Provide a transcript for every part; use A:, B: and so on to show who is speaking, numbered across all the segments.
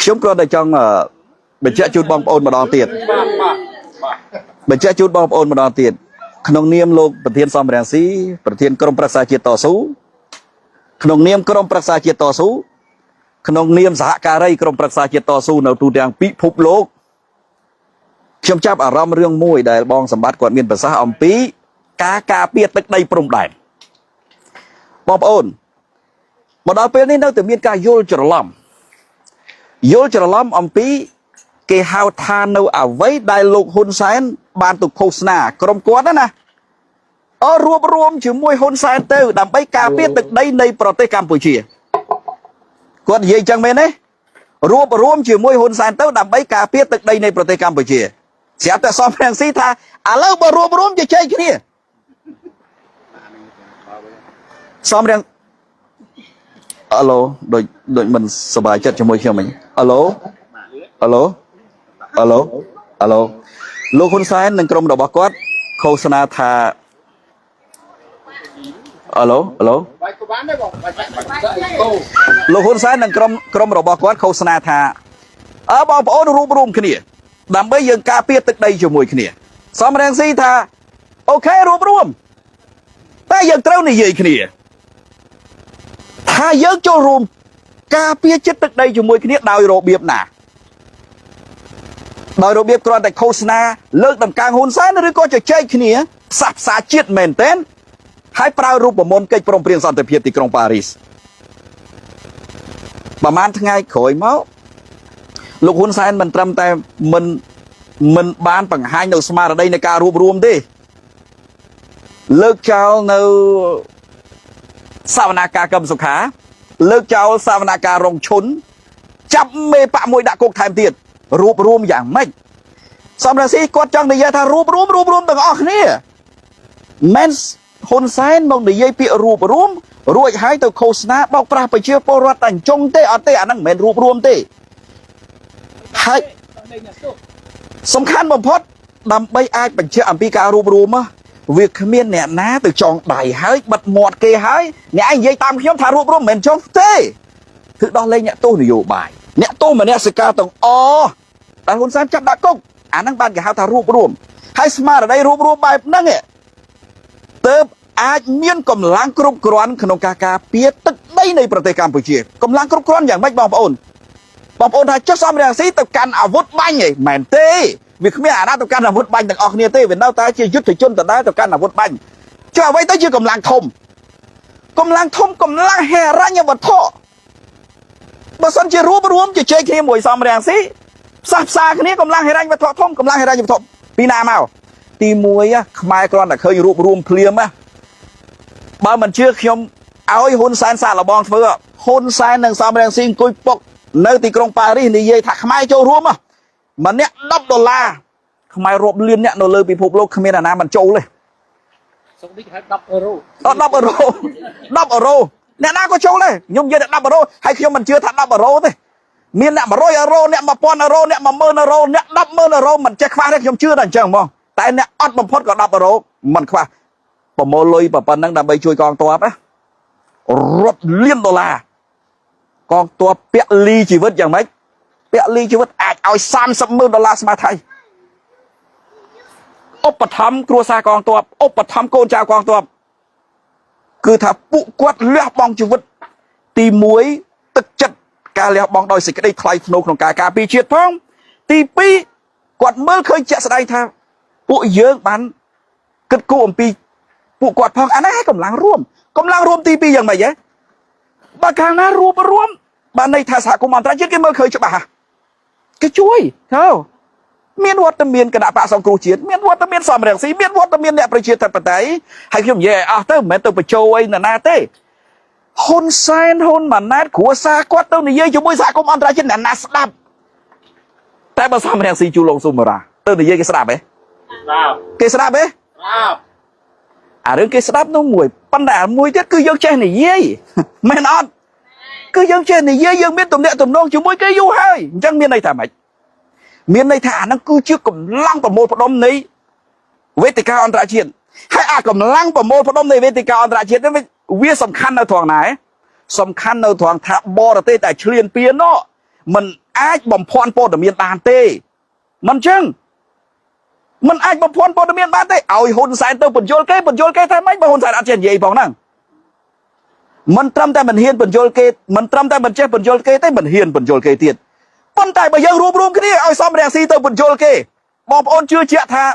A: ខ្ញុំគ្រាន់តែចង់បញ្ជាក់ជូនបងប្អូនម្ដងទៀត
B: បាទបាទបាទ
A: បញ្ជាក់ជូនបងប្អូនម្ដងទៀតក្នុងនាមលោកប្រធានសំរងស៊ីប្រធានក្រុមប្រឹក្សាជាតិតស៊ូក្នុងនាមក្រុមប្រឹក្សាជាតិតស៊ូក្នុងនាមសហការីក្រុមប្រឹក្សាជាតិតស៊ូនៅទូទាំងពិភពលោកខ្ញុំចាប់អារម្មណ៍រឿងមួយដែលបងសម្បត្តិគាត់មានប្រសាសន៍អំពីការការពារទឹកដីព្រំដែនបងប្អូនមកដល់ពេលនេះនៅតែមានការយល់ច្រឡំយល់ច្រឡំអំពីគេហៅថានៅអ្វីដែលលោកហ៊ុនសែនបានទៅឃោសនាក្រុមគាត់ណាអរួបរวมជាមួយហ៊ុនសែនទៅដើម្បីការពារទឹកដីនៃប្រទេសកម្ពុជាគាត់និយាយចឹងមែនទេរួបរวมជាមួយហ៊ុនសែនទៅដើម្បីការពារទឹកដីនៃប្រទេសកម្ពុជាស្រាប់តែសំរងស៊ីថាឥឡូវបើរួបរวมជជែកគ្នាសំរងអាឡូដូចដូចមិនសប្បាយចិត្តជាមួយខ្ញុំវិញអាឡូអាឡូអាឡូអាឡូលោកហ៊ុនសែននិងក្រុមរបស់គាត់ឃោសនាថាអាឡូអាឡូ
B: បាយក៏បានដែរបងបាយបាយបាយគោ
A: លោកហ៊ុនសែននិងក្រុមរបស់គាត់ឃោសនាថាអើបងប្អូនរួបរวมគ្នាដើម្បីយើងការពារទឹកដីជាមួយគ្នាសំរងស៊ីថាអូខេរួបរวมតែយើងត្រូវនិយាយគ្នាថាយើងចូលរួមការពារចិត្តទឹកដីជាមួយគ្នាដោយរបៀបណាដោយរបៀបគ្រាន់តែឃោសនាលើកតម្កើងហ៊ុនសែនឬក៏ជជែកគ្នាផ្សះផ្សាជាតិមែនទែនហើយប្រើរូបមន្តកិច្ចព្រមព្រៀងសន្តិភាពទីក្រុងប៉ារីស ប្រហែលថ្ងៃក្រោយមកលោកហ៊ុនសែនមិនត្រឹមតែមិនបានបង្ហាញនៅស្មារតីនៃការរួបរวมទេលើកចោលនៅសវនាការកឹមសុខា លើកចោលសវនាការរងឈុនចាប់មេបកមួយដាក់គុកថែមទៀតរួបរวมយ៉ាងម៉េចសំរងស៊ីគាត់ចង់និយាយថារួបរวมរួបរวมទាំងអស់គ្នាមិនហ៊ុនសែនមកនិយាយពាក្យរួបរวมរួចហើយទៅឃោសនាបោកប្រាស់ប្រជាពលរដ្ឋតែអញ្ចុងទេអត់ទេអាហ្នឹងមិនមែនរួបរวมទេហើយសំខាន់បំផុតដើម្បីអាចបញ្ជាក់អំពីការរួបរวมវាគ្មានអ្នកណាទៅចងដៃហើយបិទមាត់គេហើយអ្នកឯងនិយាយតាមខ្ញុំថារួបរวมមិនមែនចងទេគឺដោះលែងអ្នកទោសនយោបាយអ្នកទោសមនសិការទាំងអស់ដែលហ៊ុនសែនចាប់ដាក់គុកអាហ្នឹងបានគេហៅថារួបរวมហើយស្មារតីរួបរวมបែបហ្នឹងឯង ទើបអាចមានកម្លាំងគ្រប់គ្រាន់ក្នុងការការពារទឹកដីនៃប្រទេសកម្ពុជាកម្លាំងគ្រប់គ្រាន់យ៉ាងម៉េចបងប្អូនបងប្អូនថាចុះសំរងស៊ីទៅកាន់អាវុធបាញ់ហីមែនទេវាគ្មានអាណាទៅកាន់អាវុធបាញ់ទាំងអស់គ្នាទេវានៅតែជាយុទ្ធជនដដែលទៅកាន់អាវុធបាញ់ចុះអ្វីទៅជាកម្លាំងធំកម្លាំងធំកម្លាំងហិរញ្ញវត្ថុបើសិនជារួបរวมជជែកគ្នាមួយសំរងស៊ីផ្សះផ្សាគ្នាកម្លាំងហិរញ្ញវត្ថុធំកម្លាំងហិរញ្ញវត្ថុពីណាមកទី1ខ្មែរគ្រាន់តែឃើញរួបរวมភ្លាមណា បើមិនជឿខ្ញុំឲ្យហ៊ុនសែនសាកល្បងធ្វើហ៊ុនសែននិងសំរងស៊ីអង្គុយពុកនៅទីក្រុងប៉ារីសនិយាយថាខ្មែរចូលរួមហ៎ម្នាក់10ដុល្លារខ្មែររាប់លានអ្នកនៅលើពិភពលោកគ្មានអាណាមិនចូលទេ
B: សុកនេះគេហៅ10អឺរ៉ូ
A: អត់10អឺរ៉ូ10អឺរ៉ូអ្នកណាក៏ចូលដែរខ្ញុំនិយាយតែ10អឺរ៉ូហើយខ្ញុំមិនជឿថា10អឺរ៉ូទេមានអ្នក100អឺរ៉ូអ្នក1000អឺរ៉ូអ្នក10000អឺរ៉ូអ្នក100,000អឺរ៉ូមិនចេះខ្វះទេខ្ញុំជឿតែអញ្ចឹងហ្មងតែអ្នកអត់បំផុតក៏10អឺរ៉ូមិនខ្វះប្រមូលលុយប៉ុណ្ណឹងដើម្បីជួយកងទ័ពណារាប់លានដុល្លារកងទ័ពពលីជីវិតយ៉ាងម៉េចពលីជីវិតអាចឲ្យ30ម៉ឺនដុល្លារស្មើថៃឧបត្ថម្ភគ្រួសារកងទ័ពឧបត្ថម្ភកូនចៅកងទ័ព គឺថាពួកគាត់លះបង់ជីវិតទី1ទឹកចិត្តការលះបង់ដោយសេចក្តីថ្លៃថ្នូរក្នុងការការពារជាតិផងទី2គាត់មើលឃើញជាក់ស្ដែងថាពួកយើងបានគិតគូរអំពីពួកគាត់ផងអានេះឲ្យកម្លាំងរួមកម្លាំងរួមទី2យ៉ាងម៉េចហ៎បើកាលណារួបរួមបានន័យថាសហគមន៍អន្តរជាតិគេមើលឃើញច្បាស់ហ่ะគេជួយទៅមានវត្តមានគណៈបកសង្គ្រោះជាតិមានវត្តមានសំរងស៊ីមានវត្តមានអ្នកប្រជាធិបតេយ្យហើយខ្ញុំនិយាយឲ្យអស់ទៅមិនមែនទៅបញ្ចោអីណាណាទេហ៊ុនសែនហ៊ុនម៉ាណែតគ្រួសារគាត់ទៅនិយាយជាមួយសហគមន៍អន្តរជាតិអ្នកណាស្ដាប់តែបើសំរងស៊ីជូឡុងស៊ូម៉ារ៉ាទៅនិយាយគេស្ដាប់ទេ
B: ស្ដាប់
A: គេស្ដាប់ទេ
B: ស្ដាប់
A: អារឿងគេស្ដាប់នោះមួយប៉ុន្តែអាមួយទៀតគឺយើងចេះនិយាយមែនអត់គឺយើងចេះនិយាយយើងមានទំនាក់ទំនងជាមួយគេយូរហើយអញ្ចឹងមានន័យថាម៉េចមានន័យថាអាហ្នឹងគឺជាកម្លាំងប្រមូលផ្ដុំនៃវេទិកាអន្តរជាតិហើយអាកម្លាំងប្រមូលផ្ដុំនៃវេទិកាអន្តរជាតិនេះវាសំខាន់នៅត្រង់ណាឯងសំខាន់នៅត្រង់ថាបរទេសតែឈ្លានពាននោះมัน អាចបំភាន់ព័ត៌មានបានទេមិនចឹងមិនអាចបំភាន់ព័ត៌មានបានទេឲ្យហ៊ុនសែនទៅបញ្យល់គេបញ្យល់គេថាម៉េចបើហ៊ុនសែនអត់ចេះនិយាយផងហ្នឹងមិនត្រឹមតែមិនហ៊ានបញ្យល់គេមិនត្រឹមតែមិនចេះបញ្យល់គេទេមិនហ៊ានបញ្យល់គេទៀតប៉ុន្តែបើយើងរួបរวมគ្នាឲ្យសំរងស៊ីទៅបញ្យល់គេបងប្អូនជឿជាក់ថា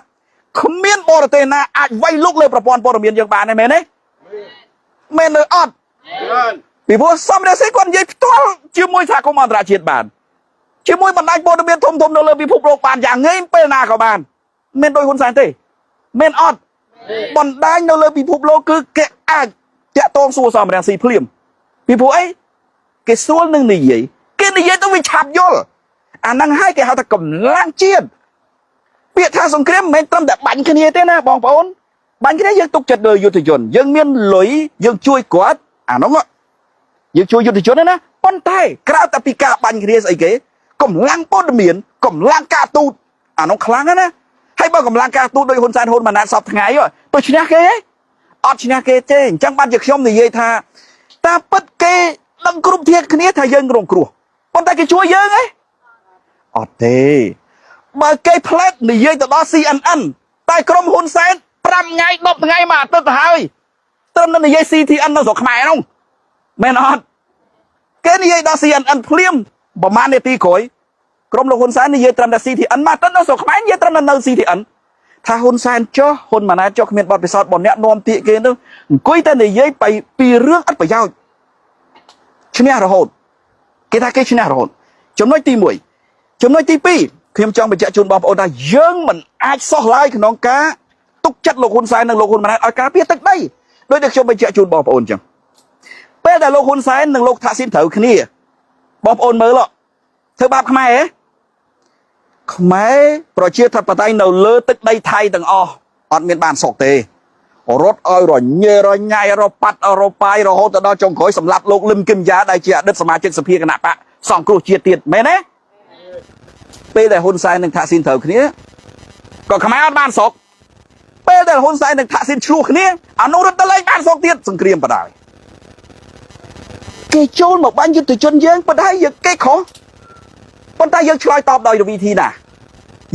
A: គ្មានបរទេសណាអាចវាយលុកលើប្រព័ន្ធព័ត៌មានយើងបានទេមែនទេមែនឬអត់
B: មែន
A: ពីព្រោះសំរងស៊ីគាត់និយាយផ្ទាល់ជាមួយសហគមន៍អន្តរជាតិបានជាមួយបណ្ដាញព័ត៌មានធំៗនៅលើពិភពលោកបានយ៉ាងងាយពេលណាក៏បានមិនដោយហ៊ុនសែនទេមែនអត់បណ្ដាញនៅលើពិភពលោកគឺគេអាចតាក់ទងសួរសំរងស៊ីភ្លាមពីព្រោះអីគេស្រួលនឹងនិយាយគេនិយាយទៅវាឆាប់យល់អាហ្នឹងហើយគេហៅថាកម្លាំងជាតិពាក្យថាសង្គ្រាមមិនមែនត្រឹមតែបាញ់គ្នាទេណាបងប្អូនបាញ់គ្នាយើងទុកចិត្តលើយុទ្ធជនយើងមានលុយយើងជួយគាត់អាហ្នឹង យើងជួយយុទ្ធជនណាប៉ុន្តែក្រៅតែពីការបាញ់គ្នាស្អីគេកម្លាំងព័ត៌មានកម្លាំងការទូតអានោះខ្លាំងណាស់ណាហើយបើកម្លាំងការទូតដោយហ៊ុនសែនហ៊ុនម៉ាណែតសពថ្ងៃហ៎ទៅឈ្នះគេហ៎អត់ឈ្នះគេទេអញ្ចឹងបានជាខ្ញុំនិយាយថាតាមពិតគេដឹងគ្រប់ធាតុគ្នាថាយើងរងគ្រោះប៉ុន្តែគេជួយយើងហ៎អត់ទេបើគេផ្លែតនិយាយទៅដល់ CNN តែក្រុមហ៊ុនសែន5ថ្ងៃ10ថ្ងៃមួយអាទិត្យទៅហើយត្រឹមតែនិយាយ CTN នៅស្រុកខ្មែរនោះមែនអត់ គេនិយាយដល់ CNN ភ្លាមប្រហែលនាទីក្រោយក្រុមលោកហ៊ុនសែននិយាយត្រឹមតែ CTN មកទៅនៅស្រុកខ្មែរនិយាយត្រឹមតែនៅ CTN ថាហ៊ុនសែនចុះហ៊ុនម៉ាណែតចុះគ្មានបទពិសោធន៍របស់អ្នកនាំទាកគេទៅអង្គុយតែនិយាយไปពីរឿងអត់ប្រយោជន៍ឈ្នះរហូតគេថាគេឈ្នះរហូតចំណុចទី1ចំណុចទី2ខ្ញុំចង់បញ្ជាក់ជូនបងប្អូនថាយើងមិនអាចសោះឡើយក្នុងការទុកចិត្តលោកហ៊ុនសែននិងលោកហ៊ុនម៉ាណែតឲ្យការពារទឹកដីដោយដែលខ្ញុំបញ្ជាក់ជូនបងប្អូនអញ្ចឹងពេលដែលលោកហ៊ុនសែននិងលោកថាក់ស៊ីនត្រូវគ្នាបងប្អូនមើលហ៎ធ្វើបាបខ្មែរហ៎ខ្មែរប្រជាធិបតេយ្យនៅលើទឹកដីថៃទាំងអស់អត់មានបានសុខទេរត់ឲ្យរញ៉េរញ៉ៃរប៉ាត់រប៉ាយរហូតទៅដល់ចុងក្រោយសម្លាប់លោកលឹមគឹមយ៉ាដែលជាអតីតសមាជិកសភាគណៈបកសង្គ្រោះជាតិទៀតមែនទេពេលដែលហ៊ុនសែននិងថាក់ស៊ីនត្រូវគ្នាក៏ខ្មែរអត់បានសុខពេលដែលហ៊ុនសែននិងថាក់ស៊ីនឆ្លោះគ្នាអានោះរត់ទៅលែងបានសុខទៀតសង្គ្រាមបដ ாய் គេចូលមកបាញ់យុទ្ធជនយើងប៉ុន្តែយើងគេខុសប៉ុន្តែយើងឆ្លើយតបដោយវិធីណា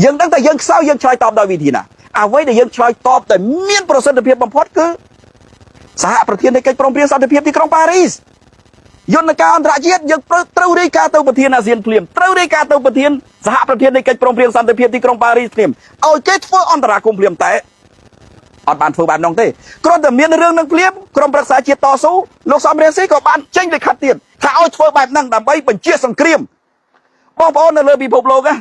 A: យើងដឹងតែយើងខ្សោយយើងឆ្លើយតបដោយវិធីណាអ្វីដែលយើងឆ្លើយតបដែលមានប្រសិទ្ធភាពបំផុតគឺសហប្រធាននៃកិច្ចព្រមព្រៀងសន្តិភាពទីក្រុងប៉ារីសយន្តការអន្តរជាតិយើងត្រូវរាយការណ៍ទៅប្រធានអាស៊ានភ្លាមត្រូវរាយការណ៍ទៅប្រធានសហប្រធាននៃកិច្ចព្រមព្រៀងសន្តិភាពទីក្រុងប៉ារីសភ្លាមឲ្យគេធ្វើអន្តរាគមន៍ភ្លាមតែអត់បានធ្វើបែបនោះទេគ្រាន់តែមានរឿងនឹងភ្លាមក្រុមប្រឹក្សាជាតិតស៊ូលោកសំរងស៊ីក៏បានចេញលិខិតទៀតថាឲ្យធ្វើបែបហ្នឹងដើម្បីបញ្ជាសង្គ្រាមបងប្អូននៅលើពិភពលោកណា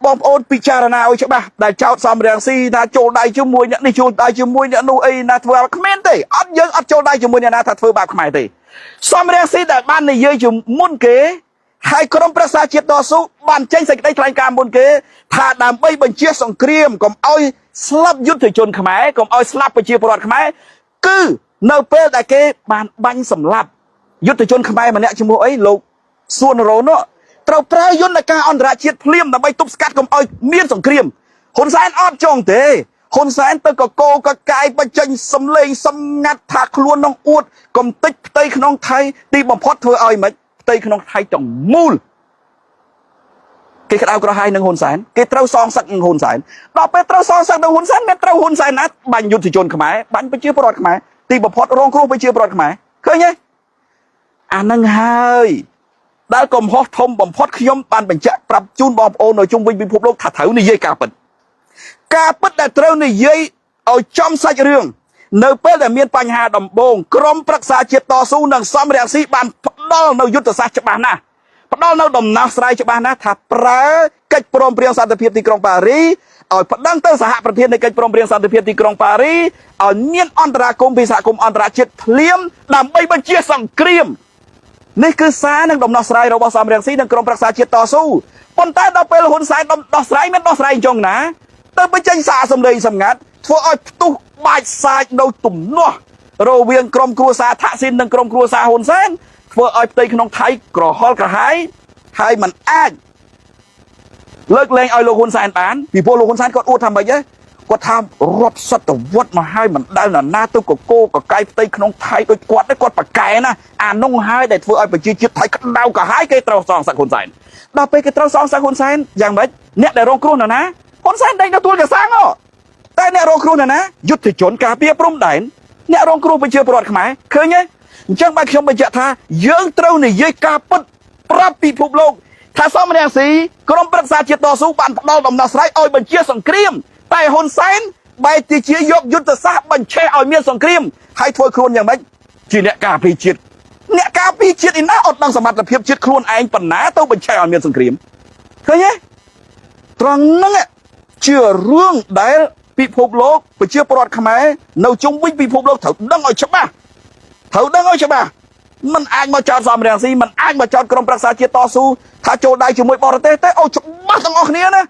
A: បងប្អូនពិចារណាឲ្យច្បាស់ដែលចោតសំរងស៊ីថាចូលដៃជាមួយអ្នកនេះចូលដៃជាមួយអ្នកនោះអីណាធ្វើឲ្យគ្មានទេអត់យើងអត់ចូលដៃជាមួយអ្នកណាថាធ្វើបាបខ្មែរទេសំរងស៊ីដែលបាននិយាយជាមុនគេហើយក្រុមប្រឹក្សាជាតិតស៊ូបានចេញសេចក្តីថ្លែងការណ៍មុនគេថាដើម្បីបញ្ជាសង្គ្រាមកុំឲ្យស្លាប់យុទ្ធជនខ្មែរកុំឲ្យស្លាប់ប្រជាពលរដ្ឋខ្មែរគឺនៅពេលដែលគេបានបាញ់សម្លាប់យុទ្ធជនខ្មែរម្នាក់ឈ្មោះអីលោកសួនរ៉ូនោះត្រូវប្រើយន្តការអន្តរជាតិភ្លាមដើម្បីទប់ស្កាត់កុំឲ្យមានសង្គ្រាមហ៊ុនសែនអត់ចង់ទេហ៊ុនសែនទៅកកកកាយបញ្ចេញសំលេងសំងាត់ថាខ្លួននឹងអួតកំតិចផ្ទៃក្នុងថៃទីបំផុតធ្វើឲ្យមិនផ្ទៃក្នុងថៃទាំងមូលគេក្តៅក្រហាយនឹងហ៊ុនសែនគេត្រូវសងសឹកនឹងហ៊ុនសែនដល់ពេលត្រូវសងសឹកនឹងហ៊ុនសែនមានត្រូវហ៊ុនសែនណាបាញ់យុទ្ធជនខ្មែរបាញ់ប្រជាពលរដ្ឋខ្មែរទីបំផុតរងគ្រោះប្រជាពលរដ្ឋខ្មែរឃើញទេអានឹងហើយដែលកំហុសធំបំផុតខ្ញុំបានបញ្ជាក់ប្រាប់ជូនបងប្អូននៅជុំវិញពិភពលោកថាត្រូវនិយាយការពិតការពិតដែលត្រូវនិយាយឲ្យចំសាច់រឿងនៅពេលដែលមានបញ្ហាដំបូងក្រុមប្រឹក្សាជាតិតស៊ូនិងសំរងស៊ីបានផ្ដល់នៅយុទ្ធសាស្ត្រច្បាស់ណាស់ផ្ដល់នៅដំណោះស្រាយច្បាស់ណាស់ថាប្រើកិច្ចព្រមព្រៀងសន្តិភាពទីក្រុងប៉ារីឲ្យប្តឹងទៅសហប្រធាននៃកិច្ចព្រមព្រៀងសន្តិភាពទីក្រុងប៉ារីឲ្យមានអន្តរាគមន៍ពីសហគមន៍អន្តរជាតិភ្លាមដើម្បីបញ្ជាសង្គ្រាមនេះគឺសារនឹងដំណោះស្រាយរបស់សំរងស៊ីនិងក្រុមប្រឹក្សាជាតិតស៊ូប៉ុន្តែដល់ពេលហ៊ុនសែនដោះស្រាយមិនដោះស្រាយចុងណាទៅបញ្ចេញសារសម្លេងសម្ងាត់ធ្វើឲ្យផ្ទុះបាច់សាចនៅទំនាស់រវាងក្រុមគ្រួសារថាក់ស៊ីននិងក្រុមគ្រួសារហ៊ុនសែនធ្វើឲ្យផ្ទៃក្នុងថៃក្រហល់ក្រហាយហើយมันអាចលើកលែងឲ្យលោកហ៊ុនសែនបានពីព្រោះលោកហ៊ុនសែនគាត់អួតថាម៉េចហ៎ គាត់ថារាប់សតវត្សមកហើយមិនដែលនរណាទៅកកកកាយផ្ទៃក្នុងថៃដូចគាត់ទេគាត់ប្រកែណាអានោះហើយដែលធ្វើឲ្យប្រជាជាតិថៃក្តៅក្រហាយគេត្រូវសងសឹកហ៊ុនសែនដល់ពេលគេត្រូវសងសឹកហ៊ុនសែនយ៉ាងម៉េចអ្នកដែលរងគ្រោះនរណាហ៊ុនសែនដេញទៅទួលកសាំងហ៎តែអ្នករងគ្រោះនរណាយុទ្ធជនការពារព្រំដែនអ្នករងគ្រោះប្រជាពលរដ្ឋខ្មែរឃើញទេអញ្ចឹងបាទខ្ញុំបញ្ជាក់ថាយើងត្រូវនិយាយការពិតប្រាប់ពិភពលោកថាសមរង្ស៊ីក្រមប្រឹក្សាជាតិតស៊ូបានផ្ដល់ដំណោះស្រាយឲ្យបញ្ជាសង្គ្រាមតែហ៊ុនសែនបែរជាជាយកយុទ្ធសាស្ត្របញ្ឆេះឲ្យមានសង្គ្រាមហើយធ្វើខ្លួនយ៉ាងម៉េចជាអ្នកការពារជាតិអ្នកការពារជាតិឯណាអត់ដឹងសមត្ថភាពជាតិខ្លួនឯងប៉ុណ្ណាទៅបញ្ឆេះឲ្យមានសង្គ្រាមឃើញទេត្រង់ហ្នឹងជារឿងដែលពិភពលោកប្រជាពលរដ្ឋខ្មែរនៅជុំវិញពិភពលោកត្រូវដឹងឲ្យច្បាស់ត្រូវដឹងឲ្យច្បាស់មិនអាចមកចោតសំរងស៊ីមិនអាចមកចោតក្រុមប្រឹក្សាជាតិតស៊ូថាចូលដៃជាមួយបរទេសទេអូច្បាស់ទាំងអស់គ្នាណា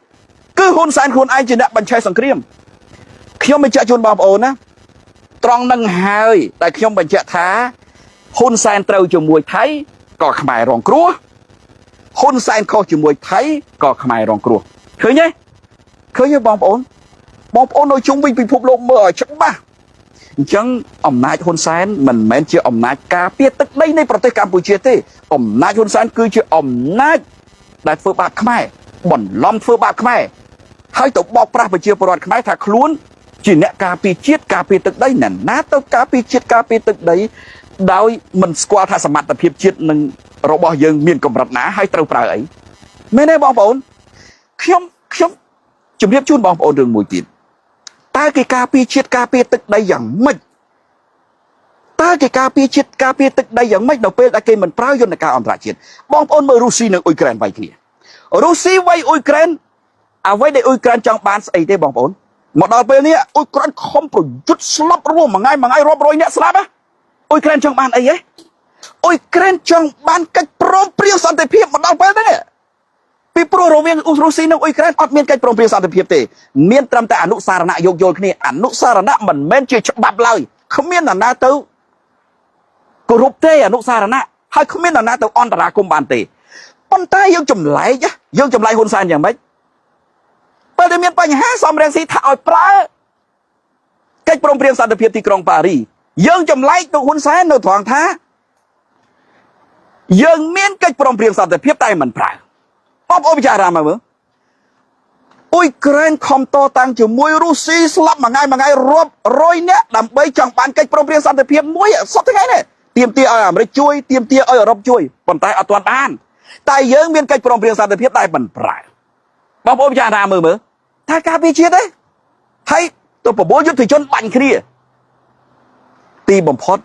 A: គឺហ៊ុនសែនខ្លួនឯងជាអ្នកបញ្ឆេះសង្គ្រាមខ្ញុំបញ្ជាក់ជូនបងប្អូនណាត្រង់នឹងហើយតែខ្ញុំបញ្ជាក់ថាហ៊ុនសែនត្រូវជាមួយថៃក៏ខ្មែររងគ្រោះហ៊ុនសែនខុសជាមួយថៃក៏ខ្មែររងគ្រោះឃើញទេឃើញទេបងប្អូនបងប្អូននៅជុំវិញពិភពលោកមើលឲ្យច្បាស់អញ្ចឹងអំណាចហ៊ុនសែនមិនមែនជាអំណាចការពារទឹកដីនៃប្រទេសកម្ពុជាទេអំណាចហ៊ុនសែនគឺជាអំណាចដែលធ្វើបាបខ្មែរបន្លំធ្វើបាបខ្មែរហើយទៅបោកប្រាស់ប្រជាពលរដ្ឋខ្មែរថាខ្លួនជាអ្នកការពារជាតិការពារទឹកដីណាណាទៅការពារជាតិការពារទឹកដីដោយមិនស្គាល់ថាសមត្ថភាពជាតិនឹងរបស់យើងមានកម្រិតណាហើយត្រូវប្រើអីមែនទេបងប្អូនខ្ញុំខ្ញុំជម្រាបជូនបងប្អូនរឿងមួយទៀតតើគេការពារជាតិការពារទឹកដីយ៉ាងម៉េចតើគេការពារជាតិការពារទឹកដីយ៉ាងម៉េចនៅពេលដែលគេមិនប្រើយន្តការអន្តរជាតិបងប្អូនមើលរុស្ស៊ីនិងអ៊ុយក្រែនវាយគ្នារុស្ស៊ីវាយអ៊ុយក្រែនអ្វីដែលអ៊ុយក្រែនចង់បានស្អីទេបងប្អូនមកដល់ពេលនេះអ៊ុយក្រែនខំប្រយុទ្ធស្លាប់រួមមួយថ្ងៃមួយថ្ងៃរាប់រយអ្នកស្លាប់ណាអ៊ុយក្រែនចង់បានអីហ៎អ៊ុយក្រែនចង់បានកិច្ចព្រមព្រៀងសន្តិភាពមកដល់ពេលនេះពីព្រោះរវាងអ៊ុរុស្ស៊ីនិងអ៊ុយក្រែនអត់មានកិច្ចព្រមព្រៀងសន្តិភាពទេមានត្រឹមតែអនុសារណៈយោគយល់គ្នាអនុសារណៈមិនមែនជាច្បាប់ឡើយគ្មាននរណាទៅគោរពទេអនុសារណៈហើយគ្មាននរណាទៅអន្តរាគមន៍បានទេប៉ុន្តែយើងចម្លែកយើងចម្លែកហ៊ុនសែនយ៉ាងម៉េចពេលដែលមានបញ្ហាសំរងស៊ីថាឲ្យប្រើកិច្ចព្រមព្រៀងសន្តិភាពទីក្រុងប៉ារីយើងចម្លែកទៅហ៊ុនសែននៅត្រង់ថាយើងមានកិច្ចព្រមព្រៀងសន្តិភាពតែមិនប្រើបងប្អូនពិចារណាមកមើលអ៊ុយក្រែនខំតតាំងជាមួយរុស្ស៊ីស្លាប់មួយថ្ងៃមួយថ្ងៃរាប់រយនាក់ដើម្បីចង់បានកិច្ចព្រមព្រៀងសន្តិភាពមួយសពថ្ងៃនេះទាមទារឲ្យអាមេរិកជួយទាមទារឲ្យអឺរ៉ុបជួយប៉ុន្តែអត់ទាន់បានតែយើងមានកិច្ចព្រមព្រៀងសន្តិភាពតែមិនប្រើបងប្អូនពិចារណាមើលមើលថាការពារជាតិទេហើយទៅប្រមូលយុទ្ធជនបាញ់គ្នាទីបំផុត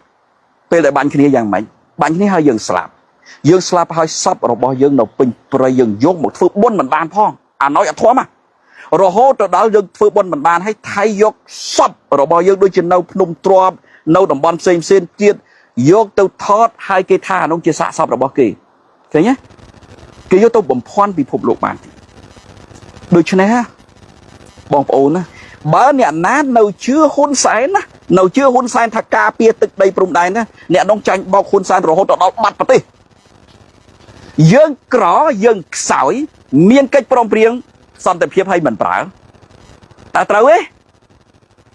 A: ពេលដែលបាញ់គ្នាយ៉ាងម៉េចបាញ់គ្នាហើយយើងស្លាប់យើងស្លាប់ហើយសពរបស់យើងនៅពេញព្រៃយើងយកមកធ្វើបុណ្យមិនបានផងអាណយអធមរហូតទៅដល់យើងធ្វើបុណ្យមិនបានហើយថៃយកសពរបស់យើងដូចជានៅភ្នំទ្របនៅតំបន់ផ្សេងផ្សេងទៀតយកទៅថតហើយគេថាអានោះជាសាកសពរបស់គេឃើញទេគេយកទៅបំភាន់ពិភពលោកបានទៀតដូច្នេះបងប្អូនណាបើអ្នកណានៅជឿហ៊ុនសែនណានៅជឿហ៊ុនសែនថាការពារទឹកដីព្រំដែនណាអ្នកនោះចាញ់បោកហ៊ុនសែនរហូតដល់បាត់ប្រទេសយើងក្រយើងខ្សោយមានកិច្ចព្រមព្រៀងសន្តិភាពឲ្យមិនប្រើតើត្រូវទេ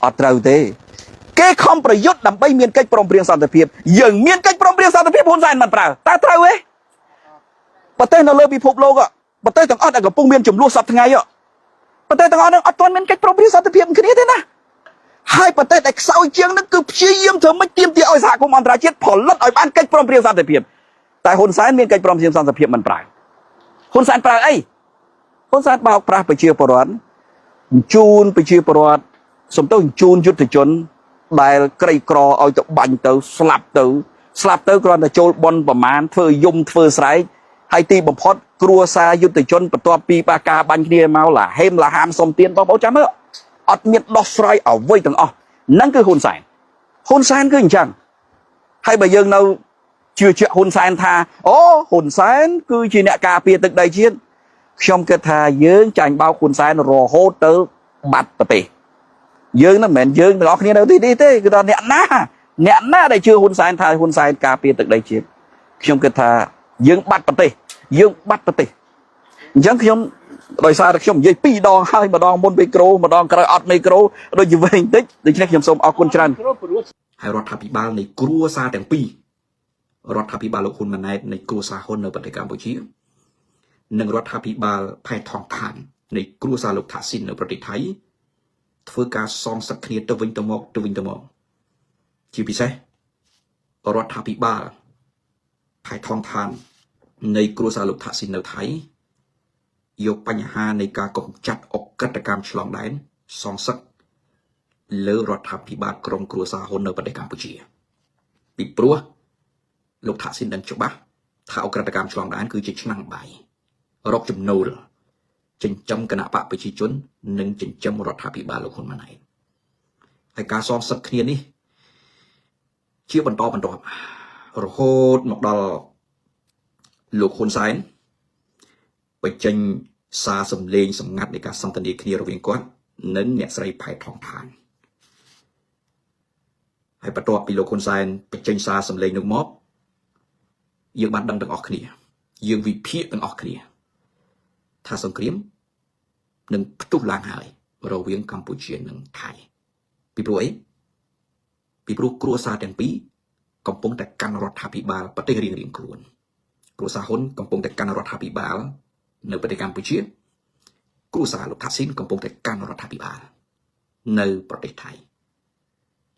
A: អត់ត្រូវទេគេខំប្រយុទ្ធដើម្បីមានកិច្ចព្រមព្រៀងសន្តិភាពយើងមានកិច្ចព្រមព្រៀងសន្តិភាពហ៊ុនសែនមិនប្រើតើត្រូវទេប្រទេសនៅលើពិភពលោកប្រទេសទាំងអស់ដែលកំពុងមានចំនួនសប្តាហ៍ថ្ងៃប្រទេសទាំងអស់ហ្នឹងអត់ទាន់មានកិច្ចព្រមព្រៀងសន្តិភាពគ្នាទេណាហើយប្រទេសដែលខ្សោយជាងហ្នឹងគឺព្យាយាមធ្វើម៉េចទាមទារឲ្យសហគមន៍អន្តរជាតិផលិតឲ្យបានកិច្ចព្រមព្រៀងសន្តិភាពតែហ៊ុនសែនមានកិច្ចព្រមព្រៀងសន្តិភាពមិនប្រើហ៊ុនសែនប្រើអីហ៊ុនសែនបោកប្រាស់ប្រជាពលរដ្ឋជូនប្រជាពលរដ្ឋសំទោសជូនយុទ្ធជនដែលក្រីក្រឲ្យទៅបាញ់ទៅស្លាប់ទៅស្លាប់ទៅគ្រាន់តែចូលបនប្រមាណធ្វើយំធ្វើស្រែកហើយទីបំផុតគ្រួសារយុទ្ធជនបន្ទាប់ពីបាការបាញ់គ្នាមកឡាហេមឡាហាមសុំទៀនបងប្អូនចាំមើលអត់មានដោះស្រាយអ្វីទាំងអស់ហ្នឹងគឺហ៊ុនសែនហ៊ុនសែនគឺអញ្ចឹងហើយបើយើងនៅជឿជាក់ហ៊ុនសែនថាអូហ៊ុនសែនគឺជាអ្នកការពារទឹកដីជាតិខ្ញុំគិតថាយើងចាញ់បោកហ៊ុនសែនរហូតទៅបាត់ប្រទេសយើងហ្នឹងមិនមែនយើងទាំងអស់គ្នានៅទីនេះទេគឺថាអ្នកណាអ្នកណាដែលជឿហ៊ុនសែនថាហ៊ុនសែនការពារទឹកដីជាតិខ្ញុំគិតថាយើងបាត់ប្រទេសយើងបាត់ប្រទេសអញ្ចឹងខ្ញុំ ដោយសារតែខ្ញុំនិយាយពីរដងហើយម្ដងមុនមីក្រូម្ដងក្រោយអត់មីក្រូដូចជាវែងតិចដូច្នេះខ្ញុំសូមអរគុណច្រើន
B: គ្រប់ព្រោះ
A: ហើយរដ្ឋាភិបាលនៃគ្រួសារទាំងពីររដ្ឋាភិបាលលោកហ៊ុនម៉ាណែតនៃគ្រួសារហ៊ុននៅប្រទេសកម្ពុជានិងរដ្ឋាភិបាលផែថងថាននៃគ្រួសារលោកថាស៊ីននៅប្រទេសថៃធ្វើការសងសឹកគ្នាទៅវិញទៅមកទៅវិញទៅមកជាពិសេសរដ្ឋាភិបាលផែថងថាននៃគ្រួសារលោកថាស៊ីននៅថៃយកបញ្ហានៃការកម្ចាត់អក្រិតកម្មឆ្លងដែនសងសឹកលើរដ្ឋាភិបាលក្រុមគ្រួសារហ៊ុននៅប្រទេសកម្ពុជាពីព្រោះលោកថាស៊ីនដឹងច្បាស់ថាអក្រិតកម្មឆ្លងដែនគឺជាឆ្នាំងបាយរកចំណូលចិញ្ចឹមគណៈបកប្រជាជននិងចិញ្ចឹមរដ្ឋាភិបាលលោកហ៊ុនម៉ាណែតហើយការសងសឹកគ្នានេះជាបន្តបន្ទាប់រហូតមកដល់លោកហ៊ុនសែនបញ្ចេញសារសម្លេងសម្ងាត់នៃការសន្ទនាគ្នារវាងគាត់និងអ្នកស្រីផែថងថានហើយបន្ទាប់ពីលោកហ៊ុនសែនបញ្ចេញសារសម្លេងនោះមកយើងបានដឹងទាំងអស់គ្នាយើងវិភាគទាំងអស់គ្នាថាសង្គ្រាមនឹងផ្ទុះឡើងហើយរវាងកម្ពុជានិងថៃពីព្រោះអីពីព្រោះគ្រួសារទាំងពីរកំពុងតែកាន់រដ្ឋាភិបាលប្រទេសរៀងៗខ្លួនគ្រួសារហ៊ុនកំពុងតែកាន់រដ្ឋាភិបាលនៅប្រទេសកម្ពុជាគ្រួសារលោកថាស៊ីនកំពុងតែកាន់រដ្ឋាភិបាលនៅប្រទេសថៃ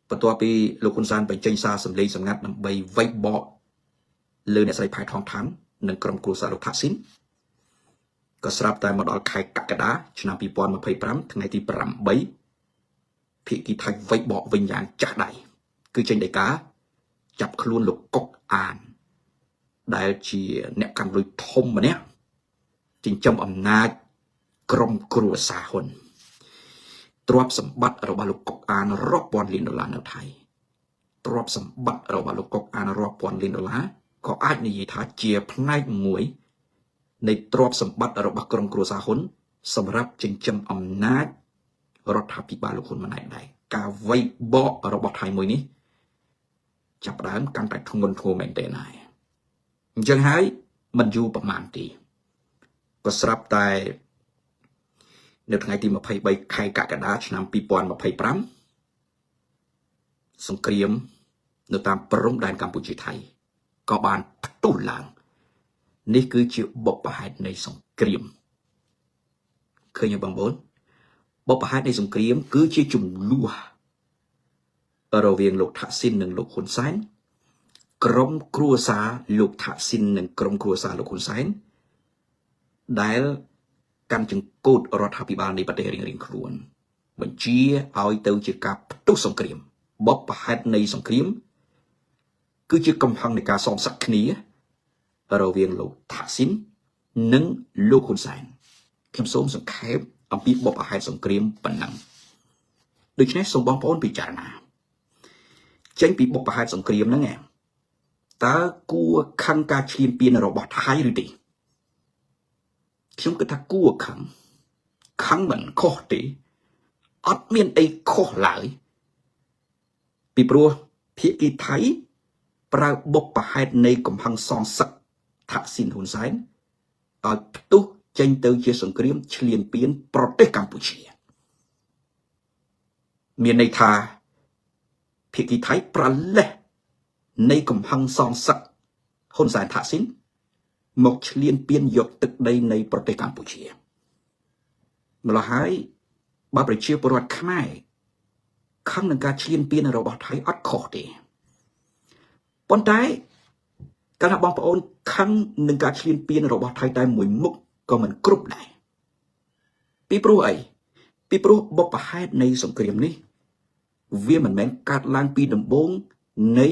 A: បន្ទាប់ពីលោកហ៊ុនសែនបញ្ចេញសារសម្លេងសម្ងាត់ដើម្បីវៃបកលើអ្នកស្រីផែថងថាន់និងក្រុមគ្រួសារលោកថាស៊ីនក៏ស្រាប់តែមកដល់ខែកក្កដាឆ្នាំ2025ថ្ងៃទី8ភាគីថៃវៃបកវិញយ៉ាងចាស់ដៃគឺចេញដីកាចាប់ខ្លួនលោកកុកអានដែលជាអ្នកកាន់លុយធំម្នាក់ចិញ្ចឹមអំណាចក្រុមគ្រួសារហ៊ុនទ្រព្យសម្បត្តិរបស់លោកកុកអានរាប់ពាន់លានដុល្លារនៅថៃទ្រព្យសម្បត្តិរបស់លោកកុកអានរាប់ពាន់លានដុល្លារក៏អាចនិយាយថាជាផ្នែកមួយនៃទ្រព្យសម្បត្តិរបស់ក្រុមគ្រួសារហ៊ុនសម្រាប់ចិញ្ចឹមអំណាចរដ្ឋាភិបាលលោកហ៊ុនម៉ាណែតដែរការវៃបករបស់ថៃមួយនេះចាប់ផ្ដើមកាន់តែធ្ងន់ធ្ងរមែនទែនហើយអញ្ចឹងហើយមិនយូរប្រហែលទេក៏ស្រាប់តែនៅថ្ងៃទី23ខែកក្កដាឆ្នាំ2025សង្គ្រាមនៅតាមព្រំដែនកម្ពុជាថៃក៏បានផ្ទុះឡើងនេះគឺជាបុព្វហេតុនៃសង្គ្រាមឃើញទេបងប្អូនបុព្វហេតុនៃសង្គ្រាមគឺជាចំនួនរវាងលោកថាក់ស៊ីននិងលោកហ៊ុនសែនក្រុមគ្រួសារលោកថាក់ស៊ីននិងក្រុមគ្រួសារលោកហ៊ុនសែនដែលកាន់ចង្កូតរដ្ឋាភិបាលនៃប្រទេសរៀងៗខ្លួនបញ្ជាឲ្យទៅជាការផ្ទុះសង្គ្រាមបុព្វហេតុនៃសង្គ្រាមគឺជាកំហឹងនៃការសងសឹកគ្នារវាងលោកថាក់ស៊ីននិងលោកហ៊ុនសែនខ្ញុំសូមសង្ខេបអំពីបុព្វហេតុសង្គ្រាមប៉ុណ្ណឹងដូច្នេះសូមបងប្អូនពិចារណាចេញពីបុព្វហេតុសង្គ្រាមហ្នឹងឯងតើគួរខឹងការឈ្លានពានរបស់ថៃឬទេខ្ញុំគិតថាគួរខឹងខឹងមិនខុសទេអត់មានអីខុសឡើយពីព្រោះភាគីថៃប្រើបុព្វហេតុនៃកំហឹងសងសឹកថាក់ស៊ីនហ៊ុនសែនឲ្យផ្ទុះចេញទៅជាសង្គ្រាមឈ្លានពានប្រទេសកម្ពុជាមានន័យថាភាគីថៃប្រលេះនៃកំហឹងសងសឹកហ៊ុនសែនថាក់ស៊ីនមកឈ្លានពានយកទឹកដីនៃប្រទេសកម្ពុជាម្ល៉េះហើយបើប្រជាពលរដ្ឋខ្មែរខឹងនឹងការឈ្លានពានរបស់ថៃអត់ខុសទេប៉ុន្តែកាលណាបងប្អូនខឹងនឹងការឈ្លានពានរបស់ថៃតែមួយមុខក៏មិនគ្រប់ដែរពីព្រោះអីពីព្រោះបុព្វហេតុនៃសង្គ្រាមនេះវាមិនមែនកើតឡើងពីដំបូងនៃ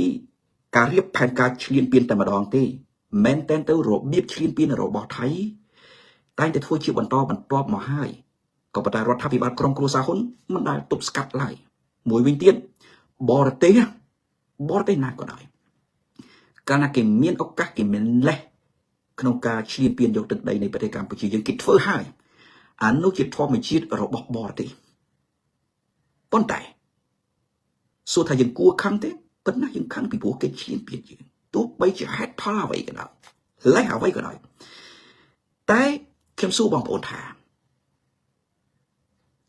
A: ការរៀបផែនការឈ្លានពានតែម្ដងទេមែនតែនទៅរបៀបឈ្លានពានរបស់ថៃតែងតែធ្វើជាបន្តបន្ទាប់មកហើយក៏ប៉ុន្តែរដ្ឋាភិបាលក្រុមគ្រួសារហ៊ុនមិនដែលទប់ស្កាត់ឡើយមួយវិញទៀតបរទេសបរទេសណាក៏ដោយកាលណាគេមានឱកាសគេមានលេសក្នុងការឈ្លានពានយកទឹកដីនៃប្រទេសកម្ពុជាយើងគេធ្វើហើយអានោះជាធម្មជាតិរបស់បរទេសប៉ុន្តែសួរថាយើងគួរខឹងទេប៉ុន្តែយើងខឹងពីព្រោះគេឈ្លានពានយើងទោះបីជាហេតុផលអ្វីក៏ដោយលេសអ្វីក៏ដោយតែខ្ញុំសួរបងប្អូនថា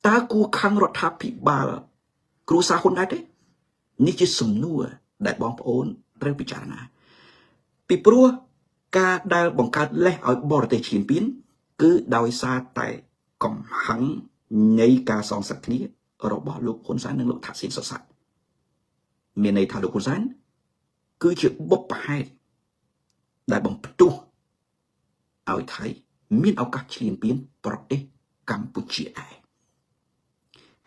A: តើគួរខឹងរដ្ឋាភិបាលគ្រួសារហ៊ុនដែរទេនេះជាសំណួរដែលបងប្អូនត្រូវពិចារណាពីព្រោះការដែលបង្កើតលេសឲ្យបរទេសឈ្លានពានគឺដោយសារតែកំហឹងនៃការសងសឹកគ្នារបស់លោកហ៊ុនសែននិងលោកថាក់ស៊ីនសុខសាន្តមានន័យថាលោកហ៊ុនសែនគឺជាបុព្វហេតុដែលបំផ្ទុះឲ្យថៃមានឱកាសឈ្លានពានប្រទេសកម្ពុជាដែរ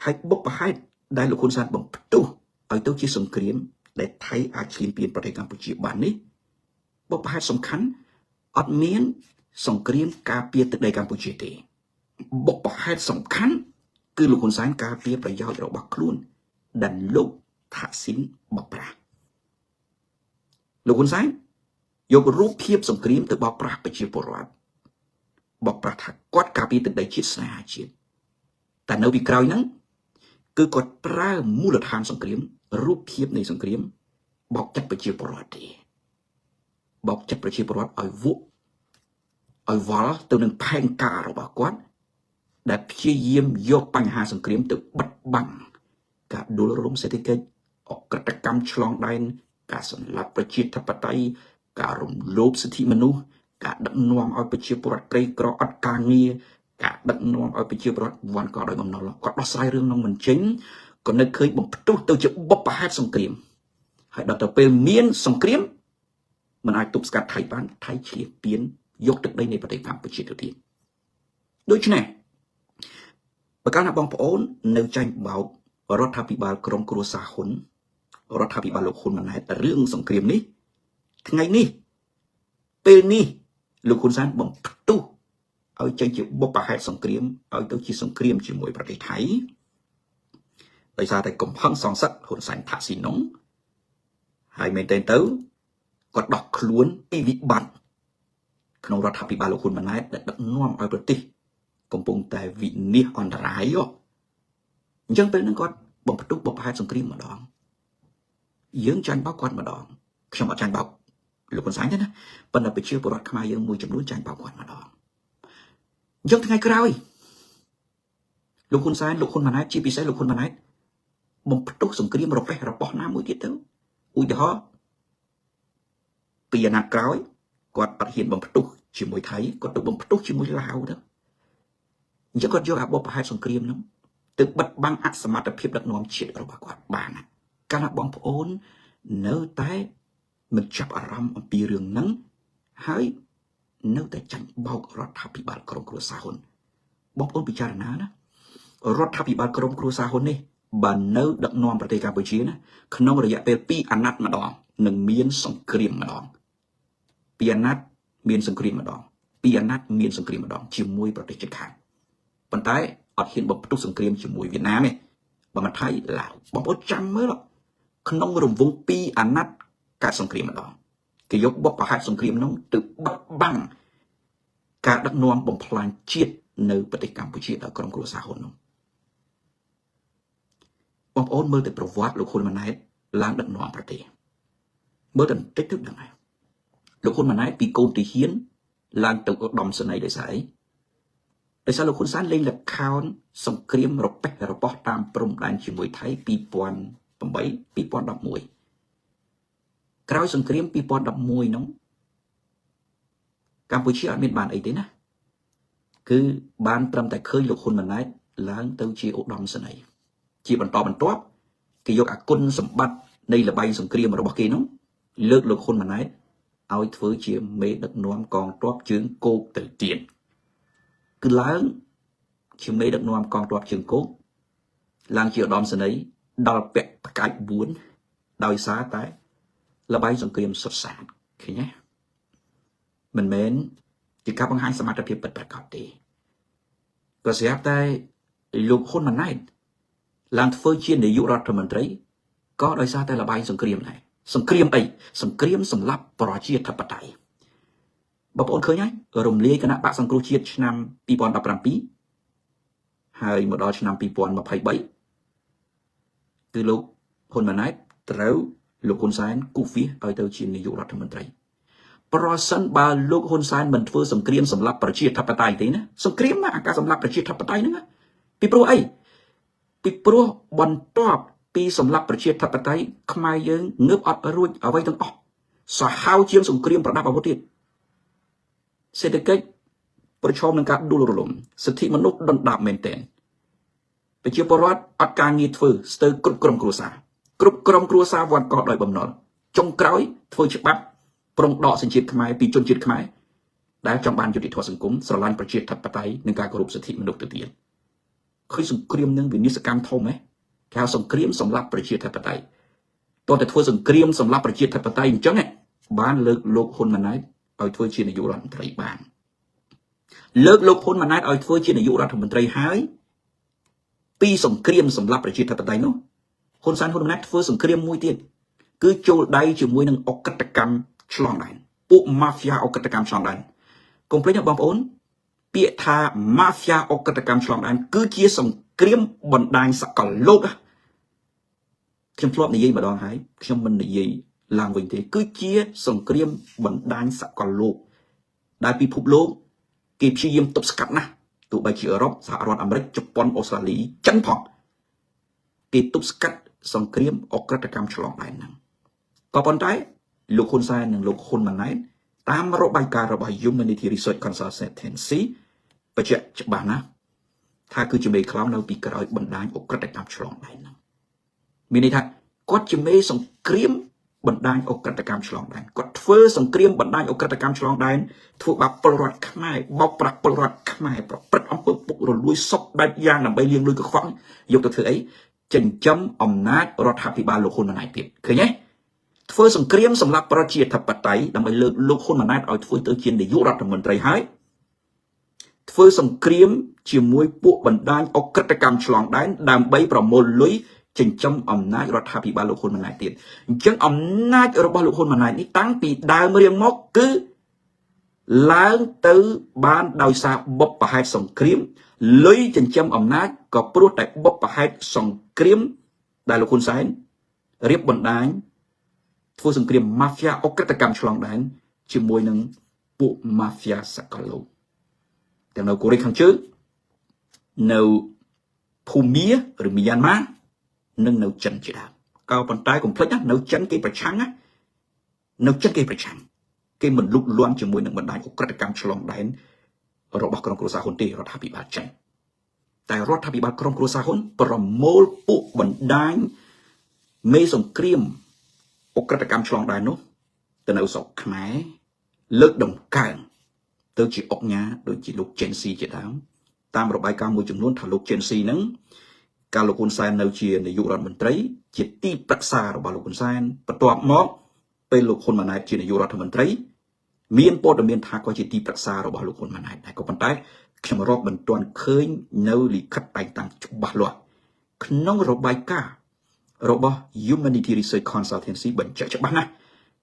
A: ហើយបុព្វហេតុដែលលោកហ៊ុនសែនបំផ្ទុះឲ្យទៅជាសង្គ្រាមដែលថៃអាចឈ្លានពានប្រទេសកម្ពុជាបាននេះបុព្វហេតុសំខាន់អត់មានសង្គ្រាមការពារទឹកដីកម្ពុជាទេបុព្វហេតុសំខាន់គឺលោកហ៊ុនសែនការពារប្រយោជន៍របស់ខ្លួនដែលលោកថាក់ស៊ីនបោកប្រាស់លោកហ៊ុនសែនយករូបភាពសង្គ្រាមទៅបោកប្រាស់ប្រជាពលរដ្ឋបោកប្រាស់ថាគាត់ការពារទឹកដីជាតិស្នេហាជាតិតែនៅពីក្រោយហ្នឹងគឺគាត់ប្រើមូលដ្ឋានសង្គ្រាមរូបភាពនៃសង្គ្រាមបោកចិត្តប្រជាពលរដ្ឋទេបោកចិត្តប្រជាពលរដ្ឋឲ្យវក់ឲ្យវល់ទៅនឹងផែនការរបស់គាត់ដែលព្យាយាមយកបញ្ហាសង្គ្រាមទៅបិទបាំងការដួលរលំសេដ្ឋកិច្ចអក្រិតកម្មឆ្លងដែនការសម្លាប់ប្រជាធិបតេយ្យការរំលោភសិទ្ធិមនុស្សការដឹកនាំឲ្យប្រជាពលរដ្ឋក្រីក្រអត់ការងារការដឹកនាំឲ្យប្រជាពលរដ្ឋវាន់កដោយបំណុលគាត់ដោះស្រាយរឿងនោះមិនចេញក៏នឹកឃើញបំផ្ទុះទៅជាបុព្វហេតុសង្គ្រាមហើយដល់ទៅពេលមានសង្គ្រាមមិនអាចទប់ស្កាត់ថៃបានថៃឈ្លានពានយកទឹកដីនៃប្រទេសកម្ពុជាទៅទៀតដូច្នេះបើកាលណាបងប្អូននៅចាញ់បោករដ្ឋាភិបាលក្រុមគ្រួសារហ៊ុនរដ្ឋាភិបាលលោកហ៊ុនម៉ាណែតរឿងសង្គ្រាមនេះថ្ងៃនេះពេលនេះលោកហ៊ុនសែនបំផ្ទុះឲ្យចេញជាបុព្វហេតុសង្គ្រាមឲ្យទៅជាសង្គ្រាមជាមួយប្រទេសថៃដោយសារតែកំហឹងសងសឹកហ៊ុនសែនថាក់ស៊ីនងហើយមែនទែនទៅគាត់ដោះខ្លួនពីវិបត្តិក្នុងរដ្ឋាភិបាលលោកហ៊ុនម៉ាណែតដែលដឹកនាំឲ្យប្រទេសកំពុងតែវិនាសអន្តរាយអញ្ចឹងពេលហ្នឹងគាត់បំផ្ទុះបុព្វហេតុសង្គ្រាមម្ដងយើងចាញ់បោកគាត់ម្ដងខ្ញុំអត់ចាញ់បោកលោកហ៊ុនសែនទេណាប៉ុន្តែប្រជាពលរដ្ឋខ្មែរយើងមួយចំនួនចាញ់បោកគាត់ម្ដងអញ្ចឹងថ្ងៃក្រោយលោកហ៊ុនសែនលោកហ៊ុនម៉ាណែតជាពិសេសលោកហ៊ុនម៉ាណែតបំផ្ទុះសង្គ្រាមរប៉េះរប៉ោះណាមួយទៀតទៅឧទាហរណ៍ពីអាណត្តិក្រោយគាត់អត់ហ៊ានបំផ្ទុះជាមួយថៃគាត់ទៅបំផ្ទុះជាមួយឡាវទៅអញ្ចឹងគាត់យកអាបុព្វហេតុសង្គ្រាមហ្នឹងទៅបិទបាំងអសមត្ថភាពដឹកនាំជាតិរបស់គាត់បានកាលណាបងប្អូននៅតែមិនចាប់អារម្មណ៍អំពីរឿងហ្នឹងហើយនៅតែចាញ់បោករដ្ឋាភិបាលក្រុមគ្រួសារហ៊ុនបងប្អូនពិចារណាណារដ្ឋាភិបាលក្រុមគ្រួសារហ៊ុននេះបើនៅដឹកនាំប្រទេសកម្ពុជាណាក្នុងរយៈពេល2អាណត្តិម្ដងនឹងមានសង្គ្រាមម្ដង2អាណត្តិមានសង្គ្រាមម្ដង2អាណត្តិមានសង្គ្រាមម្ដងជាមួយប្រទេសជិតខាងប៉ុន្តែអត់ហ៊ានបំផ្ទុះសង្គ្រាមជាមួយវៀតណាមទេបើមិនថៃឡាវបងប្អូនចាំមើលក្នុងរង្វង់2អាណត្តិកើតសង្គ្រាមម្ដងគេយកបុព្វហេតុសង្គ្រាមនោះទៅបិទបាំងការដឹកនាំបំផ្លាញជាតិនៅប្រទេសកម្ពុជាដោយក្រុមគ្រួសារហ៊ុននោះបងប្អូនមើលតែប្រវត្តិលោកហ៊ុនម៉ាណែតឡើងដឹកនាំប្រទេសមើលតែបន្តិចទៅដឹងហើយលោកហ៊ុនម៉ាណែតពីកូនទាហានឡើងទៅឧត្តមសេនីយ៍ដោយសារអីដោយសារលោកហ៊ុនសែនលេងល្ខោនសង្គ្រាមរប៉េះរប៉ោះតាមព្រំដែនជាមួយថៃ2008 2011ក្រោយសង្គ្រាម2011នោះកម្ពុជាអត់មានបានអីទេណាគឺបានត្រឹមតែឃើញលោកហ៊ុនម៉ាណែតឡើងទៅជាឧត្តមសេនីយ៍ជាបន្តបន្ទាប់គេយកអាគុណសម្បត្តិនៃល្បែងសង្គ្រាមរបស់គេនោះលើកលោកហ៊ុនម៉ាណែតឲ្យធ្វើជាមេដឹកនាំកងទ័ពជើងគោកទៅទៀតគឺឡើងជាមេដឹកនាំកងទ័ពជើងគោកឡើងជាឧត្តមសេនីយ៍ដល់ពាក់ផ្កាយ4ដោយសារតែល្បែងសង្គ្រាមសុទ្ធសាធឃើញទេមិនមែនជាការបង្ហាញសមត្ថភាពពិតប្រាកដទេក៏ស្រាប់តែលោកហ៊ុនម៉ាណែតឡើងធ្វើជានាយករដ្ឋមន្ត្រីក៏ដោយសារតែល្បែងសង្គ្រាមដែរសង្គ្រាមអីសង្គ្រាមសម្លាប់ប្រជាធិបតេយ្យបងប្អូនឃើញហើយរំលាយគណៈបកសង្គ្រោះជាតិឆ្នាំ2017ហើយមកដល់ឆ្នាំ2023គឺលោកហ៊ុនម៉ាណែតត្រូវលោកហ៊ុនសែនគូសវាសឲ្យទៅជានាយករដ្ឋមន្ត្រីប្រសិនបើលោកហ៊ុនសែនមិនធ្វើសង្គ្រាមសម្លាប់ប្រជាធិបតេយ្យទេណាសង្គ្រាមណាអាការសម្លាប់ប្រជាធិបតេយ្យហ្នឹងណាពីព្រោះអី
C: ពីព្រោះបន្ទាប់ពីសម្លាប់ប្រជាធិបតេយ្យខ្មែរយើងងើបអត់រួចអ្វីទាំងអស់សាហាវជាងសង្គ្រាមប្រដាប់អាវុធទៀតសេដ្ឋកិច្ចប្រឈមនឹងការដួលរលំសិទ្ធិមនុស្សដុនដាបមែនទែនប្រជាពលរដ្ឋអត់ការងារធ្វើស្ទើរគ្រប់ក្រុមគ្រួសារគ្រប់ក្រុមគ្រួសារវ័ណ្ឌកដោយបំណុលចុងក្រោយធ្វើច្បាប់ប្រុងដកសញ្ជាតិខ្មែរពីជនជាតិខ្មែរដែលចង់បានយុត្តិធម៌សង្គមស្រឡាញ់ប្រជាធិបតេយ្យនិងការគោរពសិទ្ធិមនុស្សទៅទៀតឃើញសង្គ្រាមនឹងវិនាសកម្មធំហ៎គេហៅសង្គ្រាមសម្រាប់ប្រជាធិបតេយ្យតោះតែធ្វើសង្គ្រាមសម្រាប់ប្រជាធិបតេយ្យអញ្ចឹងបានលើកលោកហ៊ុនម៉ាណែតឲ្យធ្វើជានាយករដ្ឋមន្ត្រីបានលើកលោកហ៊ុនម៉ាណែតឲ្យធ្វើជានាយករដ្ឋមន្ត្រីហើយពីសង្គ្រាមសម្រាប់ប្រជាធិបតេយ្យនោះហ៊ុនសែនហ៊ុនម៉ាណែតធ្វើសង្គ្រាមមួយទៀតគឺចូលដៃជាមួយនឹងអក្រិតកម្មឆ្លងដែនពួកម៉ាហ្វៀអក្រិតកម្មឆ្លងដែនកុំភ្លេចណាបងប្អូនពាក្យថាម៉ាហ្វៀអក្រិតកម្មឆ្លងដែនគឺជាសង្គ្រាមបណ្ដាញសកលលោកខ្ញុំធ្លាប់និយាយម្ដងហើយខ្ញុំមិននិយាយឡើងវិញទេគឺជាសង្គ្រាមបណ្ដាញសកលលោកដែលពិភពលោកគេព្យាយាមទប់ស្កាត់ណាស់ទោះបីជាអឺរ៉ុបសហរដ្ឋអាមេរិកជប៉ុនអូស្ត្រាលីចិនផងគេទប់ស្កាត់សង្គ្រាមអក្រិតកម្មឆ្លងដែនហ្នឹងក៏ប៉ុន្តែលោកហ៊ុនសែននិងលោកហ៊ុនម៉ាណែតតាមរបាយការណ៍របស់ Humanity Research Consultancy បញ្ជាក់ច្បាស់ណាស់ថាគឺជាមេខ្លោងនៅពីក្រោយបណ្ដាញអក្រិតកម្មឆ្លងដែនហ្នឹងមានន័យថាគាត់ជាមេសង្គ្រាមបណ្ដាញអក្រិតកម្មឆ្លងដែនគាត់ធ្វើសង្គ្រាមបណ្ដាញអក្រិតកម្មឆ្លងដែនធ្វើបាបពលរដ្ឋខ្មែរបោកប្រាស់ពលរដ្ឋខ្មែរប្រព្រឹត្តអំពើពុករលួយសពបែបយ៉ាងដើម្បីលាងលុយកខ្វក់យកទៅធ្វើអីចិញ្ចឹមអំណាចរដ្ឋាភិបាលលោកហ៊ុនម៉ាណែតទៀតឃើញទេធ្វើសង្គ្រាមសម្រាប់ប្រជាធិបតេយ្យដើម្បីលើកលោកហ៊ុនម៉ាណែតឲ្យធ្វើទៅជានាយករដ្ឋមន្ត្រីហើយធ្វើសង្គ្រាមជាមួយពួកបណ្ដាញអក្រិតកម្មឆ្លងដែនដើម្បីប្រមូលលុយចិញ្ចឹមអំណាចរដ្ឋាភិបាលលោកហ៊ុនម៉ាណែតទៀតអញ្ចឹងអំណាចរបស់លោកហ៊ុនម៉ាណែតនេះតាំងពីដើមរៀងមកគឺឡើងទៅបានដោយសារបុព្វហេតុសង្គ្រាមលុយចិញ្ចឹមអំណាចក៏ព្រោះតែបុព្វហេតុសង្គ្រាមដែលលោកហ៊ុនសែនរៀបបណ្ដាញធ្វើសង្គ្រាមម៉ាហ្វៀអក្រិតកម្មឆ្លងដែនជាមួយនឹងពួកម៉ាហ្វៀសកលលោកទាំងនៅកូរ៉េខាងជើងនៅភូមាឬមីយ៉ាន់ម៉ានិងនៅចិនជាដើមក៏ប៉ុន្តែកុំភ្លេចណានៅចិនគេប្រឆាំងណានៅចិនគេប្រឆាំងគេមិនលុកលាន់ជាមួយនឹងបណ្ដាញអក្រិតកម្មឆ្លងដែនរបស់ក្រុមគ្រួសារហ៊ុនទេរដ្ឋាភិបាលចិនតែរដ្ឋាភិបាលក្រុមគ្រួសារហ៊ុនប្រមូលពួកបណ្ដាញមេសង្គ្រាមអក្រិតកម្មឆ្លងដែននោះទៅនៅស្រុកខ្មែរលើកដំកើងទៅជាអុកញ៉ាដូចជាលោកចេនស៊ីជាដើមតាមរបាយការណ៍មួយចំនួនថាលោកចេនស៊ីហ្នឹងកាលលោកហ៊ុនសែននៅជានាយករដ្ឋមន្ត្រីជាទីប្រឹក្សារបស់លោកហ៊ុនសែនបន្ទាប់មកពេលលោកហ៊ុនម៉ាណែតជានាយករដ្ឋមន្ត្រីមានព័ត៌មានថាគាត់ជាទីប្រឹក្សារបស់លោកហ៊ុនម៉ាណែតដែរក៏ប៉ុន្តែខ្ញុំរកមិនទាន់ឃើញនៅលិខិតតែងតាំងច្បាស់លាស់ក្នុងរបាយការណ៍របស់ Humanity Research Consultancy បញ្ជាក់ច្បាស់ណាស់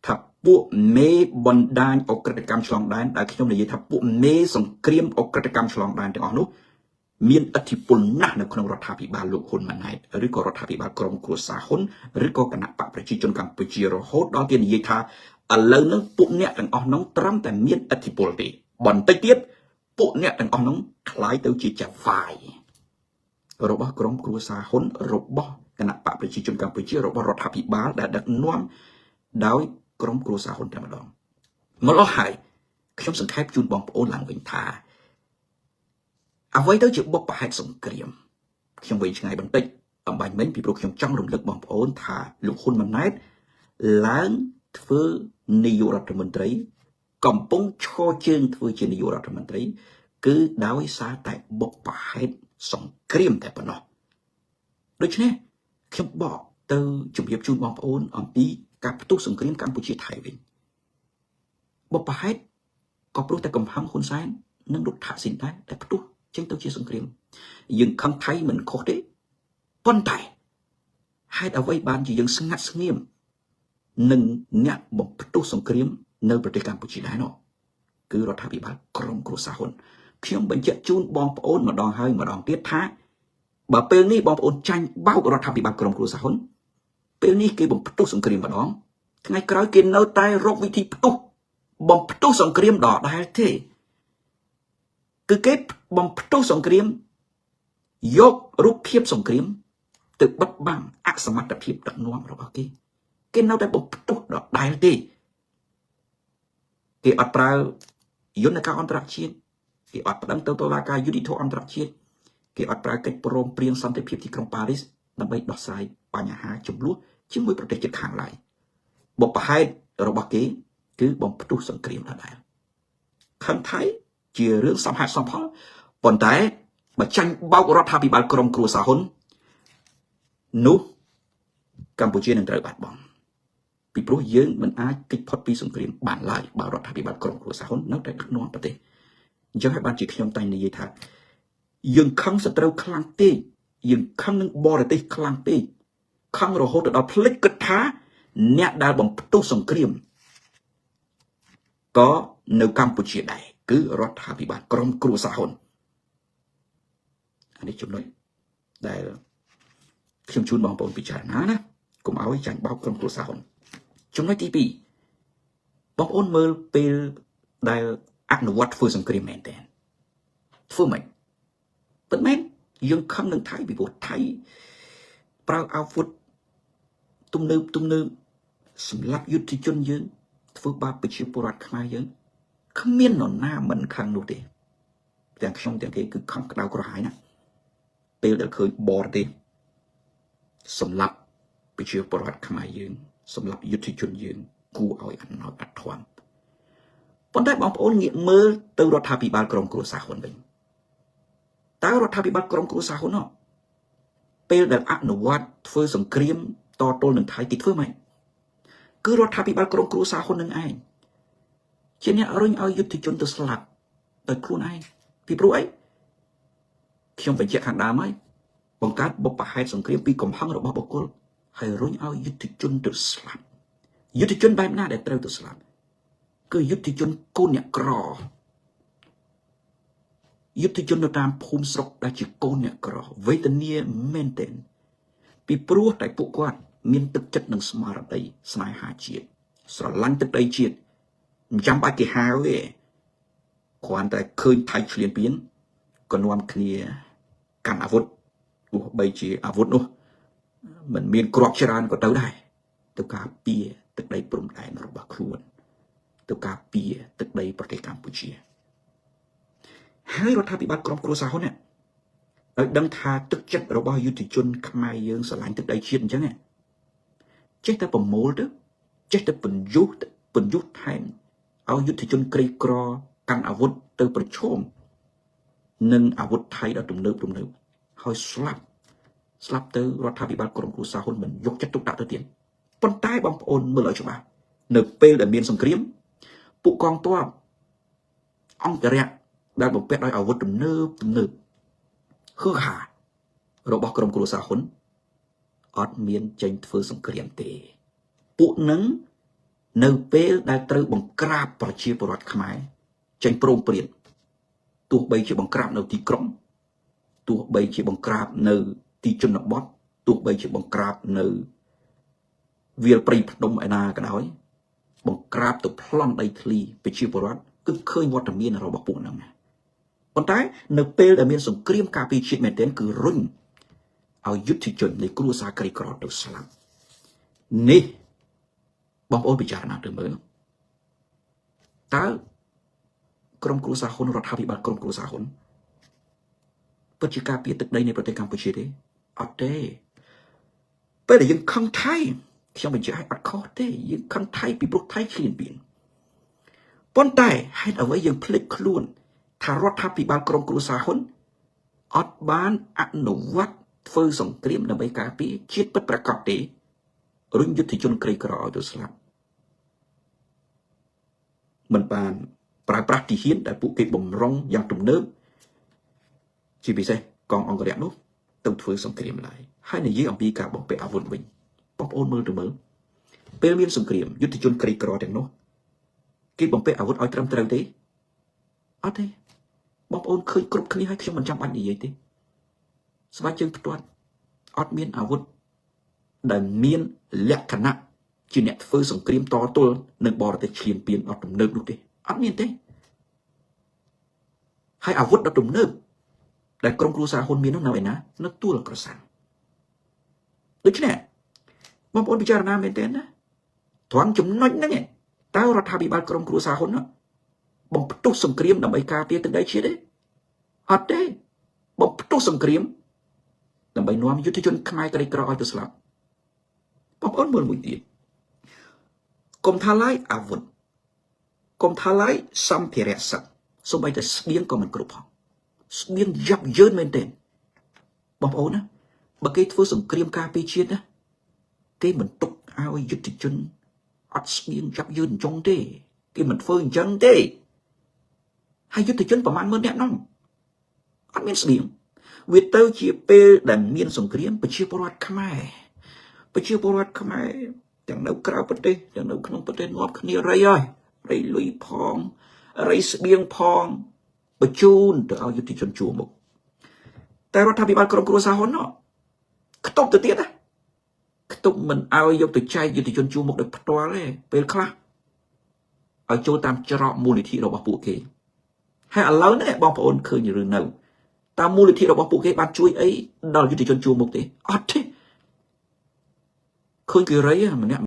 C: ថាពួកមេបណ្ដាញអក្រិតកម្មឆ្លងដែនដែលខ្ញុំនិយាយថាពួកមេសង្គ្រាមអក្រិតកម្មឆ្លងដែនទាំងអស់នោះមានឥទ្ធិពលណាស់នៅក្នុងរដ្ឋាភិបាលលោកហ៊ុនម៉ាណែតឬក៏រដ្ឋាភិបាលក្រុមគ្រួសារហ៊ុនឬក៏គណៈបកប្រជាជនកម្ពុជារហូតដល់គេនិយាយថាឥឡូវហ្នឹងពួកអ្នកទាំងអស់នោះត្រឹមតែមានឥទ្ធិពលទេបន្តិចទៀតពួកអ្នកទាំងអស់នោះក្លាយទៅជាចៅហ្វាយរបស់ក្រុមគ្រួសារហ៊ុនរបស់គណៈបកប្រជាជនកម្ពុជារបស់រដ្ឋាភិបាលដែលដឹកនាំដោយក្រុមគ្រួសារហ៊ុនតែម្ដងម្ល៉េះហើយខ្ញុំសង្ខេបជូនបងប្អូនឡើងវិញថាអ្វីទៅជាបុព្វហេតុសង្គ្រាមខ្ញុំវិញឆ្ងាយបន្តិចអំបញ្ញមិញពីព្រោះខ្ញុំចង់រំលឹកបងប្អូនថាលោកហ៊ុនម៉ាណែតឡើងធ្វើនាយករដ្ឋមន្ត្រីកំពុងឈរជើងធ្វើជានាយករដ្ឋមន្ត្រីគឺដោយសារតែបុព្វហេតុសង្គ្រាមតែប៉ុណ្ណោះដូច្នេះខ្ញុំបកទៅជម្រាបជូនបងប្អូនអំពីការផ្ទុះសង្គ្រាមកម្ពុជាថៃវិញបុព្វហេតុក៏ព្រោះតែកំហឹងហ៊ុនសែននិងលោកថាក់ស៊ីនដែរដែលផ្ទុះចេញទៅជាសង្គ្រាមយើងខឹងថៃមិនខុសទេប៉ុន្តែហេតុអ្វីបានជាយើងស្ងាត់ស្ងៀមនឹងអ្នកបំផ្ទុះសង្គ្រាមនៅប្រទេសកម្ពុជាដែរនោះគឺរដ្ឋាភិបាលក្រុមគ្រួសារហ៊ុនខ្ញុំបញ្ជាក់ជូនបងប្អូនម្ដងហើយម្ដងទៀតថាបើពេលនេះបងប្អូនចាញ់បោករដ្ឋាភិបាលក្រុមគ្រួសារហ៊ុនពេលនេះគេបំផ្ទុះសង្គ្រាមម្ដងថ្ងៃក្រោយគេនៅតែរកវិធីផ្ទុះបំផ្ទុះសង្គ្រាមដដែលទេគឺគេបំផ្ទុះសង្គ្រាមយករូបភាពសង្គ្រាម ទៅបិទបាំងអសមត្ថភាពដឹកនាំរបស់គេគេនៅតែបំផ្ទុះដដែលទេគេអត់ប្រើយន្តការអន្តរជាតិគេអត់ប្តឹងទៅតុលាការយុត្តិធម៌អន្តរជាតិគេអត់ប្រើកិច្ចព្រមព្រៀងសន្តិភាពទីក្រុងប៉ារីសដើម្បីដោះស្រាយបញ្ហាចំនួនជាមួយប្រទេសជិតខាងឡើយបុព្វហេតុរបស់គេគឺបំផ្ទុះសង្គ្រាមដដែលខឹងថៃជារឿងសំហេតុសំផលប៉ុន្តែបើចាញ់បោករដ្ឋាភិបាលក្រុមគ្រួសារហ៊ុននោះកម្ពុជានឹងត្រូវបាត់បង់ពីព្រោះយើងមិនអាចគេចផុតពីសង្គ្រាមបានឡើយបើរដ្ឋាភិបាលក្រុមគ្រួសារហ៊ុននៅតែដឹកនាំប្រទេសអញ្ចឹងហើយបានជាខ្ញុំតែងនិយាយថាយើងខឹងសត្រូវខ្លាំងពេកយើងខឹងនឹងបរទេសខ្លាំងពេកខឹងរហូតទៅដល់ភ្លេចគិតថាអ្នកដែលបំផ្ទុះសង្គ្រាមក៏នៅកម្ពុជាដែរគឺរដ្ឋាភិបាលក្រុមគ្រួសារហ៊ុនអានេះចំណុចដែលខ្ញុំជូនបងប្អូនពិចារណាណាកុំឲ្យចាញ់បោកក្រុមគ្រួសារហ៊ុនចំណុចទី2បងប្អូនមើលពេលដែលអនុវត្តធ្វើសង្គ្រាមមែនតើធ្វើម៉េចពិតមែនយើងខឹងនឹងថៃពីព្រោះថៃប្រើអាវុធទំនើបទំនើបសម្លាប់យុទ្ធជនយើងធ្វើបាបប្រជាពលរដ្ឋខ្មែរយើងគ្មាននរណាមិនខឹងនោះទេទាំងខ្ញុំទាំងគេគឺខឹងក្តៅក្រហាយណាស់ពេលដែលឃើញបរទេសសម្លាប់ប្រជាពលរដ្ឋខ្មែរយើងសម្លាប់យុទ្ធជនយើងគួរឲ្យអណោចអធមប៉ុន្តែបងប្អូនងាកមើលទៅរដ្ឋាភិបាលក្រុមគ្រួសារហ៊ុនវិញតើរដ្ឋាភិបាលក្រុមគ្រួសារហ៊ុននោះពេលដែលអនុវត្តធ្វើសង្គ្រាមតទល់នឹងថៃគេធ្វើម៉េចគឺរដ្ឋាភិបាលក្រុមគ្រួសារហ៊ុននឹងឯងជាអ្នករុញឲ្យយុទ្ធជនទៅស្លាប់ដោយខ្លួនឯងពីព្រោះអីខ្ញុំបញ្ជាក់ខាងដើមហើយបង្កើតបុព្វហេតុសង្គ្រាមពីកំហឹងរបស់បុគ្គលហើយរុញឲ្យយុទ្ធជនទៅស្លាប់យុទ្ធជនបែបណាដែលត្រូវទៅស្លាប់គឺយុទ្ធជនកូនអ្នកក្រយុទ្ធជននៅតាមភូមិស្រុកដែលជាកូនអ្នកក្រវេទនាមែនទែនពីព្រោះតែពួកគាត់មានទឹកចិត្តនិងស្មារតីស្នេហាជាតិស្រឡាញ់ទឹកដីជាតិមិនចាំបាច់គេហៅទេគ្រាន់តែឃើញថៃឈ្លានពានក៏នាំគ្នាកាន់អាវុធទោះបីជាអាវុធនោះមិនមានគ្រាប់ច្រើនក៏ទៅដែរទៅការពារទឹកដីព្រំដែនរបស់ខ្លួនទៅការពារទឹកដីប្រទេសកម្ពុជាហើយរដ្ឋាភិបាលក្រុមគ្រួសារហ៊ុននេះឲ្យដឹងថាទឹកចិត្តរបស់យុទ្ធជនខ្មែរយើងស្រឡាញ់ទឹកដីជាតិអញ្ចឹងចេះតែប្រមូលទៅចេះតែពន្យុះពន្យុះថែមឲ្យយុទ្ធជនក្រីក្រកាន់អាវុធទៅប្រឈមនឹងអាវុធថៃដ៏ទំនើបទំនើបហើយស្លាប់ស្លាប់ទៅរដ្ឋាភិបាលក្រុមគ្រួសារហ៊ុនមិនយកចិត្តទុកដាក់ទៅទៀតប៉ុន្តែបងប្អូនមើលឲ្យច្បាស់នៅពេលដែលមានសង្គ្រាមពួកកងទ័ពអង្គរៈដែលបំពាក់ដោយអាវុធទំនើបទំនើបហឺហារបស់ក្រុមគ្រួសារហ៊ុនអត់មានចេញធ្វើសង្គ្រាមទេពួកនឹងនៅពេលដែលត្រូវបង្ក្រាបប្រជាពលរដ្ឋខ្មែរចេញព្រមព្រៀងទោះបីជាបង្ក្រាបនៅទីក្រុងទោះបីជាបង្ក្រាបនៅទីជនបទទោះបីជាបង្ក្រាបនៅវាលព្រៃភ្នំឯណាក៏ដោយបង្ក្រាបទៅប្លន់ដីធ្លីប្រជាពលរដ្ឋគឺឃើញវត្តមានរបស់ពួកហ្នឹងណាប៉ុន្តែនៅពេលដែលមានសង្គ្រាមការពារជាតិមែនទែនគឺរុញឲ្យយុទ្ធជននៃគ្រួសារក្រីក្រទៅស្លាប់នេះបងប្អូនពិចារណាទៅមើលតើក្រុមគ្រួសារហ៊ុនរដ្ឋាភិបាលក្រុមគ្រួសារហ៊ុនពិតជាការពារទឹកដីនៃប្រទេសកម្ពុជាទេអត់ទេពេលដែលយើងខឹងថៃខ្ញុំបញ្ជាក់ឲ្យអត់ខុសទេយើងខឹងថៃពីព្រោះថៃឈ្លានពានប៉ុន្តែហេតុអ្វីយើងភ្លេចខ្លួនថារដ្ឋាភិបាលក្រុមគ្រួសារហ៊ុនអត់បានអនុវត្តធ្វើសង្គ្រាមដើម្បីការពារជាតិពិតប្រាកដទេរុញយុទ្ធជនក្រីក្រឲ្យទៅស្លាប់មិនបានប្រើប្រាស់ទាហានដែលពួកគេបំរុងយ៉ាងទំនើបជាពិសេសកងអង្គរក្សនោះទៅធ្វើសង្គ្រាមឡើយហើយនិយាយអំពីការបំពាក់អាវុធវិញបងប្អូនមើលទៅមើលពេលមានសង្គ្រាមយុទ្ធជនក្រីក្រទាំងនោះគេបំពាក់អាវុធឲ្យត្រឹមត្រូវទេអត់ទេបងប្អូនឃើញគ្រប់គ្នាហើយខ្ញុំមិនចាំបាច់និយាយទេស្បែកជើងផ្ទាត់អត់មានអាវុធដែលមានលក្ខណៈជាអ្នកធ្វើសង្គ្រាមតទល់នឹងបរទេសឈ្លានពានអត់ទំនើបនោះទេអត់មានទេហើយអាវុធដ៏ទំនើបដែលក្រុមគ្រួសារហ៊ុនមាននោះនៅឯណានៅទួលក្រសាំង ដូច្នេះបងប្អូនពិចារណាមែនទែនណាត្រង់ចំណុចហ្នឹងឯងតើរដ្ឋាភិបាលក្រុមគ្រួសារហ៊ុននោះបំផ្ទុះសង្គ្រាមដើម្បីការពារទឹកដីជាតិទេអត់ទេបំផ្ទុះសង្គ្រាមដើម្បីនាំយុទ្ធជនខ្មែរក្រីក្រឲ្យទៅស្លាប់បងប្អូនមើលមួយទៀតកុំថាឡាយអាវុធកុំថាឡាយសម្ភារៈសឹកសូម្បីតែស្បៀងក៏មិនគ្រប់ផងស្បៀងយ៉ាប់យឺនមែនទែនបងប្អូនណាបើគេធ្វើសង្គ្រាមការពារជាតិណាគេមិនទុកឲ្យយុទ្ធជនអត់ស្បៀងយ៉ាប់យឺនអញ្ចឹងទេគេមិនធ្វើអញ្ចឹងទេហើយយុទ្ធជនប្រហែលម៉ឺននាក់នោះអត់មានស្បៀងវាទៅជាពេលដែលមានសង្គ្រាមប្រជាពលរដ្ឋខ្មែរប្រជាពលរដ្ឋខ្មែរទាំងនៅក្រៅប្រទេសទាំងនៅក្នុងប្រទេសងាប់គ្នារៃហើយរៃលុយផងរៃស្បៀងផងបញ្ជូនទៅឲ្យយុទ្ធជនជួរមុខតែរដ្ឋាភិបាលក្រុមគ្រួសារហ៊ុននោះខ្ទប់ទៅទៀតណាខ្ទប់មិនឲ្យយកទៅចែកយុទ្ធជនជួរមុខដោយផ្ទាល់ទេពេលខ្លះឲ្យចូលតាមច្រកមូលនិធិរបស់ពួកគេហើយឥឡូវនេះបងប្អូនឃើញឬនៅតាមមូលនិធិរបស់ពួកគេបានជួយអីដល់យុទ្ធជនជួរមុខទេអត់ទេឃើញគេរៃម្នាក់